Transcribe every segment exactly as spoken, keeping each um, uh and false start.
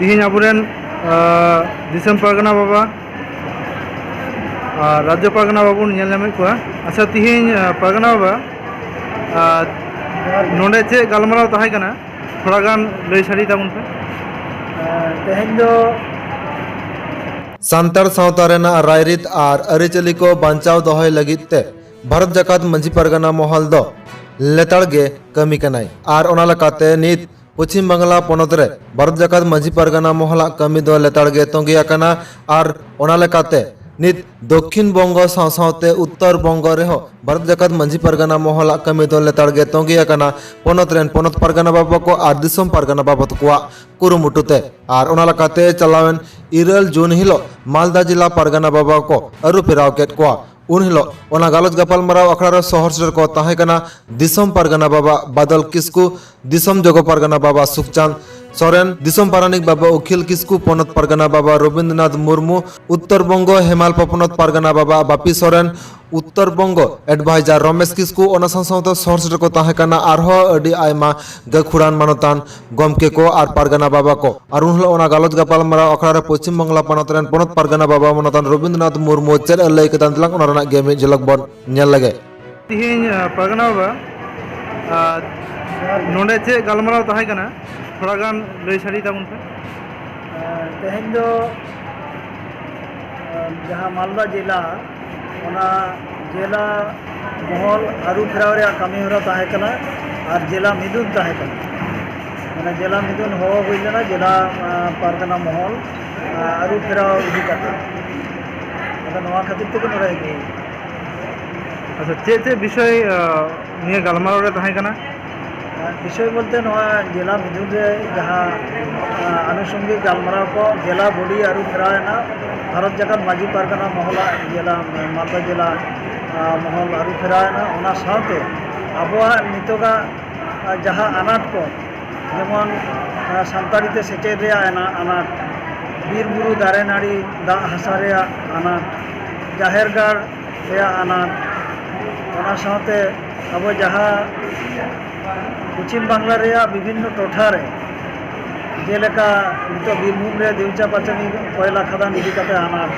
ᱛᱮᱦᱮᱧ ᱟᱵᱚᱨᱮᱱ ᱟᱨ ᱫᱤᱥᱚᱢ ᱯᱟᱨᱜᱟᱱᱟ ᱵᱟᱵᱟ ᱟᱨ ᱨᱟᱡᱽᱡᱚ ᱯᱟᱨᱜᱟᱱᱟ ᱵᱟᱵᱟ ᱵᱚᱱ ᱧᱮᱞ ᱧᱟᱢᱮᱫ ᱠᱚᱣᱟ᱾ ᱟᱪᱪᱷᱟ, ᱛᱮᱦᱮᱧ ᱯᱟᱨᱜᱟᱱᱟ ᱵᱟᱵᱟ ᱟᱨ ᱱᱚᱰᱮ ᱪᱮᱫ ᱜᱟᱞᱢᱟᱨᱟᱣ ᱛᱟᱦᱮᱸ ᱠᱟᱱᱟ, ᱛᱷᱚᱲᱟ ᱜᱟᱱ ᱞᱟᱹᱭ ᱥᱟᱰᱮ ᱛᱟᱵᱚᱱ ᱯᱮ᱾ ᱛᱮᱦᱮᱧ ᱫᱚ ᱥᱟᱱᱛᱟᱲ ᱥᱟᱶᱛᱟ ᱨᱮᱱᱟᱜ ᱨᱟᱭᱨᱤᱛ ᱟᱨ ᱟᱹᱨᱤᱪᱟᱹᱞᱤ ᱠᱚ ᱵᱟᱧᱪᱟᱣ ᱫᱚᱦᱚᱭ ᱞᱟᱹᱜᱤᱫ ᱛᱮ ᱵᱷᱟᱨᱚᱛ ᱡᱟᱠᱟᱛ ᱢᱟᱹᱡᱷᱤ ᱯᱟᱨᱜᱟᱱᱟ ᱢᱚᱦᱚᱞ ᱫᱚ ᱞᱮᱛᱟᱲ ᱜᱮ ᱠᱟᱹᱢᱤ ᱠᱟᱱᱟᱭ᱾ ᱟᱨ ᱚᱱᱟ ᱞᱮᱠᱟᱛᱮ ᱱᱤᱛ ᱯᱚᱪᱷᱤᱢ ᱵᱟᱝᱞᱟ ᱯᱚᱱᱚᱛ ᱨᱮ ᱵᱷᱟᱨᱚᱛ ᱡᱟᱠᱟᱛ ᱢᱟᱹᱡᱷᱤ ᱯᱟᱨᱜᱟᱱᱟ ᱢᱚᱦᱚᱞᱟᱜ ᱠᱟᱹᱢᱤ ᱫᱚ ᱞᱮᱛᱟᱲ ᱜᱮ ᱛᱚᱸᱜᱮ ᱟᱠᱟᱱᱟ᱾ ᱟᱨ ᱚᱱᱟ ᱞᱮᱠᱟᱛᱮ ᱱᱤᱛ ᱫᱚᱠᱠᱷᱤᱱ ᱵᱚᱝᱜᱚ ᱥᱟᱶ ᱥᱟᱶᱛᱮ ᱩᱛᱛᱚᱨ ᱵᱚᱝᱜᱚ ᱨᱮᱦᱚᱸ ᱵᱷᱟᱨᱚᱛ ᱡᱟᱠᱟᱛ ᱢᱟᱹᱡᱷᱤ ᱯᱟᱨᱜᱟᱱᱟ ᱢᱚᱦᱚᱞᱟᱜ ᱠᱟᱹᱢᱤ ᱫᱚ ᱞᱮᱛᱟᱲ ᱜᱮ ᱛᱚᱸᱜᱮ ᱟᱠᱟᱱᱟ, ᱯᱚᱱᱚᱛ ᱨᱮᱱ ᱯᱚᱱᱚᱛ ᱯᱟᱨᱜᱟᱱᱟ ᱵᱟᱵᱟ ᱠᱚ ᱟᱨ ᱫᱤᱥᱚᱢ ᱯᱟᱨᱜᱟᱱᱟ ᱵᱟᱵᱟ ᱛᱟᱠᱚᱣᱟᱜ ᱠᱩᱨᱩᱢᱩᱴᱩ ᱛᱮ᱾ ᱟᱨ ᱚᱱᱟ ᱞᱮᱠᱟᱛᱮ ᱪᱟᱞᱟᱣᱮᱱ ᱤᱨᱟᱹᱞ ᱡᱩᱱ ᱦᱤᱞᱳᱜ ᱢᱟᱞᱫᱟ ᱡᱮᱞᱟ ᱯᱟᱨᱜᱟᱱᱟ ᱵᱟᱵᱟ ᱠᱚ ᱟᱹᱨᱩ ᱯᱷᱮᱨᱟᱣ ᱠᱮᱫ ᱠᱚᱣᱟ᱾ ᱩᱱ ᱦᱤᱞᱳᱜ ᱚᱱᱟ ᱜᱟᱞᱚᱪ ᱜᱟᱯᱟᱞᱢᱟᱨᱟᱣ ᱟᱠᱷᱲᱟ ᱨᱮ ᱥᱚᱦᱚᱨ ᱥᱮᱴᱮᱨ ᱠᱚ ᱛᱟᱦᱮᱸ ᱠᱟᱱᱟ ᱫᱤᱥᱚᱢ ᱯᱟᱨᱜᱟᱱᱟ ᱵᱟᱵᱟ ᱵᱟᱫᱚᱞ ᱠᱤᱥᱠᱩ, ᱫᱤᱥᱚᱢ ᱡᱚᱜᱚ ᱯᱟᱨᱜᱟᱱᱟ ᱵᱟᱵᱟ ᱥᱩᱠᱪᱟᱸᱫᱽ ᱥᱚᱨᱮᱱ, ᱫᱤᱥᱚᱢ ᱯᱟᱨᱟᱱᱤᱠ ᱵᱟᱵᱟ ᱩᱠᱷᱤᱞ ᱠᱤᱥᱠᱩ, ᱯᱚᱱᱚᱛ ᱯᱟᱨᱜᱟᱱᱟ ᱵᱟᱵᱟ ᱨᱚᱵᱤᱱᱫᱨᱚᱱᱟᱛᱷ ᱢᱩᱨᱢᱩ, ᱩᱛᱛᱚᱨ ᱵᱚᱝᱜᱚ ᱦᱮᱢᱟᱞᱯᱟ ᱯᱚᱱᱚᱛ ᱯᱟᱨᱜᱟᱱᱟ ᱵᱟᱵᱟ ᱵᱟᱯᱤ ᱥᱚᱨᱮᱱ, ᱩᱛᱛᱚᱨ ᱵᱚᱝᱜᱚ ᱮᱰᱵᱷᱟᱭᱡᱟᱨ ᱨᱚᱢᱮᱥ ᱠᱤᱥᱠᱩ, ᱚᱱᱟ ᱥᱟᱶ ᱥᱟᱶᱛᱮ ᱥᱚᱦᱚᱨ ᱥᱮᱴᱮᱨ ᱠᱚ ᱛᱟᱦᱮᱸ ᱠᱟᱱᱟ ᱟᱨᱦᱚᱸ ᱟᱹᱰᱤ ᱟᱭᱢᱟ ᱜᱟᱹᱠᱷᱩᱲᱟᱱ ᱢᱟᱱᱚᱛᱟᱱ ᱜᱚᱢᱠᱮ ᱠᱚ ᱟᱨ ᱯᱟᱨᱜᱟᱱᱟ ᱵᱟᱵᱟ ᱠᱚ᱾ ᱟᱨ ᱩᱱ ᱦᱤᱞᱳᱜ ᱚᱱᱟ ᱜᱟᱞᱚᱪ ᱜᱟᱯᱟᱞᱢᱟᱨᱟᱣ ᱟᱠᱷᱲᱟ ᱨᱮ ᱯᱚᱪᱷᱤᱢ ᱵᱟᱝᱞᱟ ᱯᱚᱱᱚᱛ ᱨᱮᱱ ᱯᱚᱱᱚᱛ ᱯᱟᱨᱜᱟᱱᱟ ᱵᱟᱵᱟ ᱢᱟᱱᱚᱛᱟᱱ ᱨᱚᱵᱤᱱᱫᱨᱚᱱᱟᱛᱷ ᱢᱩᱨᱢᱩ ᱪᱮᱫ ᱮ ᱞᱟᱹᱭ ᱠᱮᱫᱟ, ᱫᱮᱞᱟᱝ ᱚᱱᱟ ᱨᱮᱱᱟᱜ ᱜᱮ ᱢᱤᱫ ᱡᱷᱚᱞᱚᱠ ᱵᱚᱱ ᱧᱮᱞ ᱞᱮᱜᱮ᱾ ᱛᱮᱦᱮᱧ ᱟᱨ ᱯᱟᱨᱜᱟᱱᱟ ᱵᱟᱵᱟ ᱟᱨ ᱱᱚᱰᱮ ᱪᱮᱫ ᱜᱟᱞᱢᱟᱨᱟᱣ ᱛᱟᱦᱮᱸ ᱠᱟᱱᱟ, ᱛᱷᱚᱲᱟ ᱜᱟᱱ ᱞᱟᱹᱭ ᱥᱟᱰᱮ ᱛᱟᱵᱚᱱ ᱯᱮ᱾ ᱛᱮᱦᱮᱧ ᱫᱚ ᱡᱟᱦᱟᱸ ᱢᱟᱞᱫᱟ ᱡᱮᱞᱟ, ᱚᱱᱟ ᱡᱮᱞᱟ ᱢᱚᱦᱚᱞ ᱟᱹᱨᱩ ᱯᱷᱮᱨᱟᱣ ᱨᱮᱭᱟᱜ ᱠᱟᱹᱢᱤ ᱦᱚᱨᱟ ᱛᱟᱦᱮᱸ ᱠᱟᱱᱟ ᱟᱨ ᱡᱮᱞᱟ ᱢᱤᱫᱩᱱ ᱛᱟᱦᱮᱸ ᱠᱟᱱᱟ᱾ ᱢᱟᱱᱮ ᱡᱮᱞᱟ ᱢᱤᱫᱩᱱ ᱦᱚᱦᱚ ᱦᱩᱭ ᱞᱮᱱᱟ, ᱡᱮᱞᱟ ᱯᱟᱨᱜᱟᱱᱟ ᱢᱚᱦᱚᱞ ᱟᱹᱨᱩ ᱯᱷᱮᱨᱟᱣ ᱤᱫᱤ ᱠᱟᱛᱮ᱾ ᱟᱫᱚ ᱱᱚᱣᱟ ᱠᱷᱟᱹᱛᱤᱨ ᱛᱮᱜᱮ ᱱᱚᱰᱮ ᱦᱮᱡ ᱦᱩᱭ ᱟᱪᱪᱷᱟ, ᱪᱮᱫ ᱪᱮᱫ ᱵᱤᱥᱚᱭ ᱱᱤᱭᱟᱹ ᱜᱟᱞᱢᱟᱨᱟᱣ ᱨᱮ ᱛᱟᱦᱮᱸ ᱠᱟᱱᱟ? ᱵᱤᱥᱚᱭ ᱵᱚᱞᱛᱮ ᱱᱚᱣᱟ ᱡᱮᱞᱟ ᱢᱤᱫᱩᱱ ᱨᱮ ᱡᱟᱦᱟᱸ ᱟᱱᱩᱥᱚᱝᱜᱤᱠ ᱜᱟᱞᱢᱟᱨᱟᱣ ᱠᱚ, ᱡᱮᱞᱟ ᱵᱚᱰᱤ ᱟᱹᱨᱩ ᱯᱷᱮᱨᱟᱣ ᱮᱱᱟ, ᱵᱷᱟᱨᱚᱛ ᱡᱟᱠᱟᱛ ᱢᱟᱹᱡᱷᱤ ᱯᱟᱨᱜᱟᱱᱟ ᱢᱚᱦᱚᱞᱟᱜ ᱡᱮᱞᱟ, ᱢᱟᱞᱫᱟ ᱡᱮᱞᱟ ᱢᱚᱦᱚᱞ ᱟᱹᱨᱩ ᱯᱷᱮᱨᱟᱣ ᱮᱱᱟ, ᱚᱱᱟ ᱥᱟᱶᱛᱮ ᱟᱵᱚᱣᱟᱜ ᱱᱤᱛᱚᱜᱟᱜ ᱡᱟᱦᱟᱸ ᱟᱱᱟᱴ ᱠᱚ, ᱡᱮᱢᱚᱱ ᱥᱟᱱᱛᱟᱲᱤ ᱛᱮ ᱥᱮᱪᱮᱫ ᱨᱮᱭᱟᱜ ᱟᱱᱟᱴ, ᱵᱤᱨ ᱵᱩᱨᱩ ᱫᱟᱨᱮ ᱱᱟᱹᱲᱤ ᱫᱟᱜ ᱦᱟᱥᱟ ᱨᱮᱭᱟᱜ ᱟᱱᱟᱴ, ᱡᱟᱦᱮᱨ ᱜᱟᱲ ᱨᱮᱭᱟᱜ ᱟᱱᱟᱴ, ᱚᱱᱟ ᱥᱟᱶᱛᱮ ᱟᱵᱚ ᱡᱟᱦᱟᱸ ᱯᱚᱪᱷᱤᱢ ᱵᱟᱝᱞᱟ ᱨᱮᱭᱟᱜ ᱵᱤᱵᱷᱤᱱᱱᱚ ᱴᱚᱴᱷᱟ ᱨᱮ ᱡᱮᱞᱮᱠᱟ ᱱᱤᱛᱚᱜ ᱵᱤᱨᱵᱷᱩᱢ ᱨᱮ ᱫᱮᱣᱪᱟ ᱯᱟᱪᱟᱢᱤ ᱠᱚᱭᱞᱟ ᱠᱷᱟᱫᱟᱱ ᱤᱫᱤ ᱠᱟᱛᱮ ᱟᱱᱟᱴ,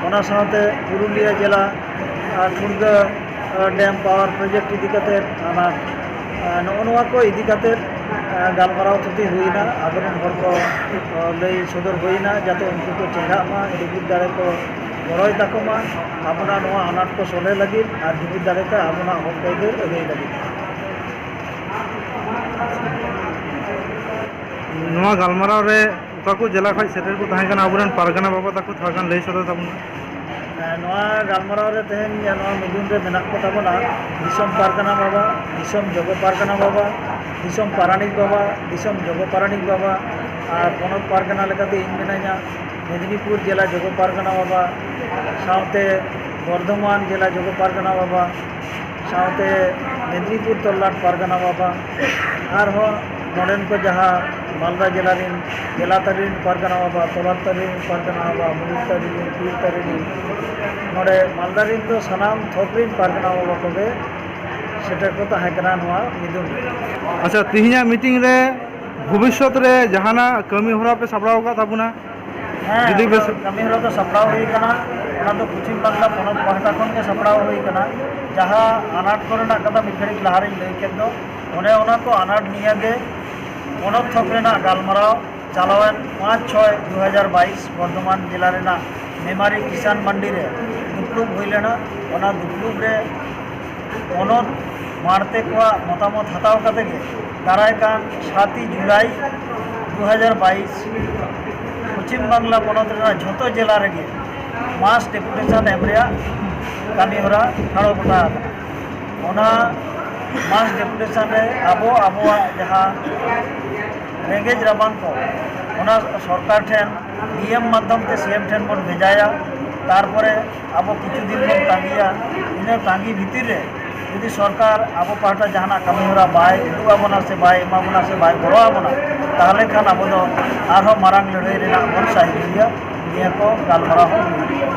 ᱚᱱᱟ ᱥᱟᱶᱛᱮ ᱯᱩᱨᱩᱞᱤᱭᱟᱹ ᱡᱮᱞᱟ ᱟᱨ ᱴᱷᱩᱲᱜᱟᱹ ᱰᱮᱢ ᱯᱟᱣᱟᱨ ᱯᱨᱚᱡᱮᱠᱴ ᱤᱫᱤ ᱠᱟᱛᱮ ᱟᱱᱟᱴ, ᱱᱚᱜᱼᱚ ᱱᱚᱣᱟ ᱠᱚ ᱤᱫᱤ ᱠᱟᱛᱮ ᱜᱟᱞᱢᱟᱨᱟᱣ ᱛᱷᱩᱛᱤ ᱦᱩᱭᱱᱟ᱾ ᱟᱵᱚᱨᱮᱱ ᱦᱚᱲ ᱠᱚ ᱞᱟᱹᱭ ᱥᱚᱫᱚᱨ ᱦᱩᱭᱱᱟ, ᱡᱟᱛᱮ ᱩᱱᱠᱩ ᱠᱚ ᱪᱮᱸᱜᱷᱟᱜ ᱢᱟ, ᱰᱤᱵᱤᱴ ᱫᱟᱲᱮ ᱠᱚ ᱜᱚᱲᱚᱭ ᱛᱟᱠᱚ ᱢᱟ, ᱟᱵᱚᱱᱟᱜ ᱱᱚᱣᱟ ᱟᱱᱟᱴ ᱠᱚ ᱥᱚᱞᱦᱮ ᱞᱟᱹᱜᱤᱫ ᱟᱨ ᱰᱤᱵᱤᱴ ᱫᱟᱲᱮ ᱛᱮ ᱟᱵᱚᱱᱟᱜ ᱦᱚᱠ ᱟᱹᱭᱫᱟᱹᱨ ᱟᱹᱫᱟᱹᱭ ᱞᱟᱹᱜᱤᱫ᱾ ᱱᱚᱣᱟ ᱜᱟᱞᱢᱟᱨᱟᱣ ᱨᱮ ᱚᱠᱟ ᱠᱚ ᱡᱮᱞᱟ ᱠᱷᱚᱱ ᱥᱮᱴᱮᱨ ᱠᱚ ᱛᱟᱦᱮᱸ ᱠᱟᱱᱟ, ᱟᱵᱚᱨᱮᱱ ᱯᱟᱨᱜᱟᱱᱟ ᱵᱟᱵᱟ ᱛᱟᱠᱚ ᱛᱷᱚᱲᱟ ᱜᱟᱱ ᱞᱟᱹᱭ ᱥᱚᱫᱚᱨ ᱛᱟᱵᱚᱱ ᱢᱮ᱾ ᱱᱚᱣᱟ ᱜᱟᱞᱢᱟᱨᱟᱣ ᱨᱮ ᱛᱮᱦᱮᱧ ᱱᱚᱣᱟ ᱢᱤᱫᱩᱱ ᱨᱮ ᱢᱮᱱᱟᱜ ᱠᱚ ᱛᱟᱵᱚᱱᱟ ᱫᱤᱥᱚᱢ ᱯᱟᱨᱜᱟᱱᱟ ᱵᱟᱵᱟ, ᱫᱤᱥᱚᱢ ᱡᱚᱜᱚ ᱯᱟᱨᱜᱟᱱᱟ ᱵᱟᱵᱟ, ᱫᱤᱥᱚᱢ ᱯᱟᱨᱟᱱᱤᱠ ᱵᱟᱵᱟ, ᱫᱤᱥᱚᱢ ᱡᱚᱜᱚ ᱯᱟᱨᱟᱱᱤᱠ ᱵᱟᱵᱟ, ᱟᱨ ᱯᱚᱱᱚᱛ ᱯᱟᱨᱜᱟᱱᱟ ᱞᱮᱠᱟᱛᱮ ᱤᱧ ᱢᱮᱱᱟᱹᱧᱟ ᱢᱮᱫᱽᱱᱤᱯᱩᱨ ᱡᱮᱞᱟ ᱡᱚᱜᱚ ᱯᱟᱨᱜᱟᱱᱟ ᱵᱟᱵᱟ, ᱥᱟᱶᱛᱮ ᱵᱚᱨᱫᱷᱚᱢᱟᱱ ᱡᱮᱞᱟ ᱡᱚᱜᱚ ᱯᱟᱨᱜᱟᱱᱟ ᱵᱟᱵᱟ, ᱥᱟᱶᱛᱮ ᱢᱮᱫᱽᱱᱤᱯᱩᱨ ᱛᱚᱞᱞᱟᱴ ᱯᱟᱨᱜᱟᱱᱟ ᱵᱟᱵᱟ, ᱟᱨᱦᱚᱸ ᱱᱚᱰᱮᱱ ᱠᱚ ᱡᱟᱦᱟᱸ ᱢᱟᱞᱫᱟ ᱡᱮᱞᱟ ᱨᱤᱱ ᱡᱮᱞᱟ ᱛᱟᱹᱨᱤ ᱨᱤᱱ ᱯᱟᱨᱜᱟᱱᱟ ᱵᱟᱵᱟ, ᱛᱚᱞᱟᱴ ᱛᱟᱹᱨᱤ ᱨᱤᱱ ᱯᱟᱨᱜᱟᱱᱟ ᱵᱟᱵᱟ, ᱢᱩᱞᱩᱠ ᱛᱟᱹᱨᱤ ᱨᱤᱱ, ᱯᱤᱲ ᱛᱟᱹᱨᱤ ᱨᱤᱱ, ᱱᱚᱰᱮ ᱢᱟᱞᱫᱟ ᱨᱤᱱ ᱫᱚ ᱥᱟᱱᱟᱢ ᱛᱷᱚᱠ ᱨᱤᱱ ᱯᱟᱨᱜᱟᱱᱟ ᱵᱟᱵᱟ ᱠᱚᱜᱮ ᱥᱮᱴᱮᱨ ᱠᱚ ᱛᱟᱦᱮᱸ ᱠᱟᱱᱟ ᱱᱚᱣᱟ ᱢᱤᱫᱩᱱ ᱨᱮ᱾ ᱟᱪᱪᱷᱟ, ᱛᱮᱦᱮᱧᱟᱜ ᱢᱤᱴᱤᱝ ᱨᱮ ᱵᱷᱚᱵᱤᱥᱥᱚᱛ ᱨᱮ ᱡᱟᱦᱟᱱᱟᱜ ᱠᱟᱹᱢᱤ ᱦᱚᱨᱟ ᱯᱮ ᱥᱟᱯᱲᱟᱣ ᱟᱠᱟᱫ ᱛᱟᱵᱚᱱᱟ? ᱦᱮᱸ, ᱡᱩᱫᱤ ᱵᱮᱥ ᱠᱟᱹᱢᱤ ᱦᱚᱨᱟ ᱫᱚ ᱥᱟᱯᱲᱟᱣ ᱦᱩᱭ ᱟᱠᱟᱱᱟ᱾ ᱚᱱᱟ ᱫᱚ ᱯᱚᱪᱷᱤᱢ ᱵᱟᱝᱞᱟ ᱯᱚᱱᱚᱛ ᱯᱟᱦᱴᱟ ᱠᱷᱚᱱ ᱜᱮ ᱥᱟᱯᱲᱟᱣ ᱦᱩᱭ ᱟᱠᱟᱱᱟ᱾ ᱡᱟᱦᱟᱸ ᱟᱱᱟᱴ ᱠᱚᱨᱮᱱᱟᱜ ᱠᱟᱛᱷᱟ ᱢᱤᱫ ᱜᱷᱟᱹᱲᱤᱡ ᱞᱟᱦᱟ ᱨᱤᱧ ᱞᱟᱹᱭ ᱠᱮᱫ ᱫᱚ, ᱚᱱᱮ ᱚᱱᱟ ᱠᱚ ᱟᱱᱟᱴ ᱱᱤᱭᱟᱹ ᱜᱮ ᱯᱚᱱᱚᱛ ᱛᱷᱚᱠ ᱨᱮᱱᱟᱜ ᱜᱟᱞᱢᱟᱨᱟᱣ ᱪᱟᱞᱟᱣᱮᱱ ᱯᱟᱸᱪ ᱪᱷᱚᱭ ᱫᱩ ᱦᱟᱡᱟᱨ ᱵᱟᱭᱤᱥ ᱵᱚᱨᱫᱷᱚᱢᱟᱱ ᱡᱮᱞᱟ ᱨᱮᱱᱟᱜ ᱢᱮᱢᱟᱨᱤ ᱠᱤᱥᱟᱱ ᱢᱟᱱᱰᱤ ᱨᱮ ᱫᱩᱯᱲᱩᱵ ᱦᱩᱭ ᱞᱮᱱᱟ᱾ ᱚᱱᱟ ᱫᱩᱯᱲᱩᱵ ᱨᱮ ᱯᱚᱱᱚᱛ ᱢᱟᱬᱛᱮ ᱠᱚᱣᱟᱜ ᱢᱚᱛᱟᱢᱚᱛ ᱦᱟᱛᱟᱣ ᱠᱟᱛᱮ ᱜᱮ ᱫᱟᱨᱟᱭ ᱠᱟᱱ ᱥᱟᱛ ᱡᱩᱞᱟᱭ ᱫᱩ ᱦᱟᱡᱟᱨ ᱵᱟᱭᱤᱥ ᱯᱚᱪᱷᱤᱢ ᱵᱟᱝᱞᱟ ᱯᱚᱱᱚᱛ ᱨᱮᱱᱟᱜ ᱡᱷᱚᱛᱚ ᱡᱮᱞᱟ ᱨᱮᱜᱮ ᱢᱟᱥ ᱰᱮᱯᱩᱴᱮᱥᱚᱱ ᱮᱢ ᱨᱮᱭᱟᱜ ᱠᱟᱹᱢᱤ ᱦᱚᱨᱟ ᱴᱷᱟᱲᱚ ᱜᱚᱴᱟ ᱟᱠᱟᱱᱟ᱾ ᱚᱱᱟ ᱢᱟᱥ ᱰᱮᱯᱩᱴᱮᱥᱚᱱ ᱨᱮ ᱟᱵᱚ ᱟᱵᱚᱣᱟᱜ ᱡᱟᱦᱟᱸ ᱨᱮᱸᱜᱮᱡ ᱨᱟᱵᱟᱝ ᱠᱚ ᱚᱱᱟ ᱥᱚᱨᱠᱟᱨ ᱴᱷᱮᱱ ᱰᱤ ᱮᱢ ᱢᱟᱫᱽᱫᱷᱚᱢ ᱛᱮ ᱥᱤ ᱮᱢ ᱴᱷᱮᱱ ᱵᱚᱱ ᱵᱷᱮᱡᱟᱭᱟ᱾ ᱛᱟᱨᱯᱚᱨᱮ ᱟᱵᱚ ᱠᱤᱪᱷᱩ ᱫᱤᱱ ᱵᱚᱱ ᱛᱟᱺᱜᱤᱭᱟ᱾ ᱤᱱᱟᱹ ᱛᱟᱺᱜᱤ ᱵᱷᱤᱛᱤᱨ ᱨᱮ ᱡᱩᱫᱤ ᱥᱚᱨᱠᱟᱨ ᱟᱵᱚ ᱯᱟᱦᱴᱟ ᱡᱟᱦᱟᱱᱟᱜ ᱠᱟᱹᱢᱤ ᱦᱚᱨᱟ ᱵᱟᱭ ᱩᱫᱩᱜ ᱟᱵᱚᱱᱟ ᱥᱮ ᱵᱟᱭ ᱮᱢᱟ ᱵᱚᱱᱟ ᱥᱮ ᱵᱟᱭ ᱜᱚᱲᱚ ᱟᱵᱚᱱᱟ, ᱛᱟᱦᱚᱞᱮ ᱠᱷᱟᱱ ᱟᱵᱚ ᱫᱚ ᱟᱨᱦᱚᱸ ᱢᱟᱨᱟᱝ ᱞᱟᱹᱲᱦᱟᱹᱭ ᱨᱮᱱᱟᱜ ᱵᱚᱱ ᱥᱟᱹᱦᱤᱡᱩᱦᱤᱭᱟ᱾ ᱱᱤᱭᱟᱹ ᱠᱚ ᱜᱟᱞᱢᱟᱨᱟᱣ ᱦᱚᱸ ᱦᱩᱭᱩᱜ ᱜᱮᱭᱟ᱾